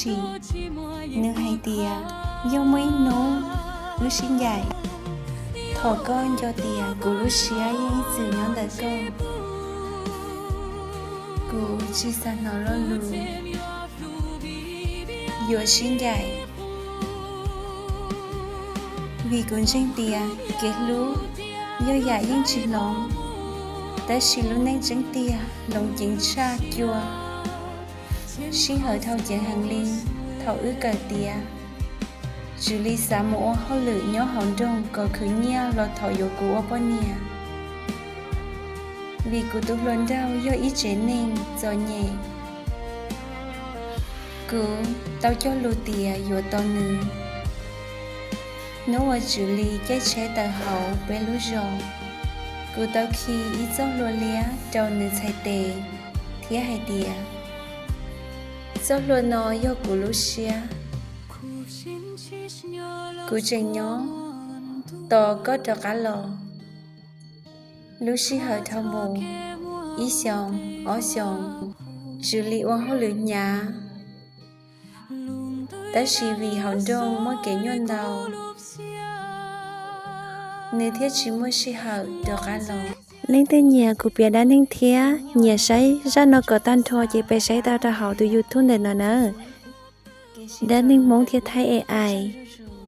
Nws hais tias yog muaj ib hnub wb sib ncaim, thaum koj nco tias kuv lub siab yeej ib txwm nyob ntawm koj, kuv tsis xav hnov lo lus yuav sib ncaim, vim kuv ntseeg tias kev hlub yog yam yeej tsis hloov, tab sis lub neej tseeb tiag hloov ceev tshaj cua. Sij hawm dhau ceev heev li thaum wb kawm tiav, Tswv Lis xav mus ua hauj lwm nyob hauv nroog kom khwv nyiaj los thov yuav kuv ua poj niam, vim kuv tus hluas nraug yog ib tsev neeg txom nyem. Kuv tau cog lus tias yuav tos nws. Hnub uas Tswv Lis caij tsheb tawm hauv peb lub zos, kuv tau khi ib txoj hlua liab rau nws txhais tes thiab hais tias, txoj hlua no yog kuv lub siab. Kuv tseem nyob, tos koj rov qab los. Lub sij hawm dhau mus, ib xyoos, ob xyoos, Tswv Lis ua hauj lwm hnyav, tab sis vim hauv nroog muaj kev nyuaj ntau, nws thiaj tsis muaj sij hawm rov qab los. Leej twg nyiam kuv piav dab neeg thiab nyiam saib zaj no kom tag nrho ces peb saib tau rau hauv tus YouTube ntawm no nawb. Dab neeg Hmoob thiab Thaib A I.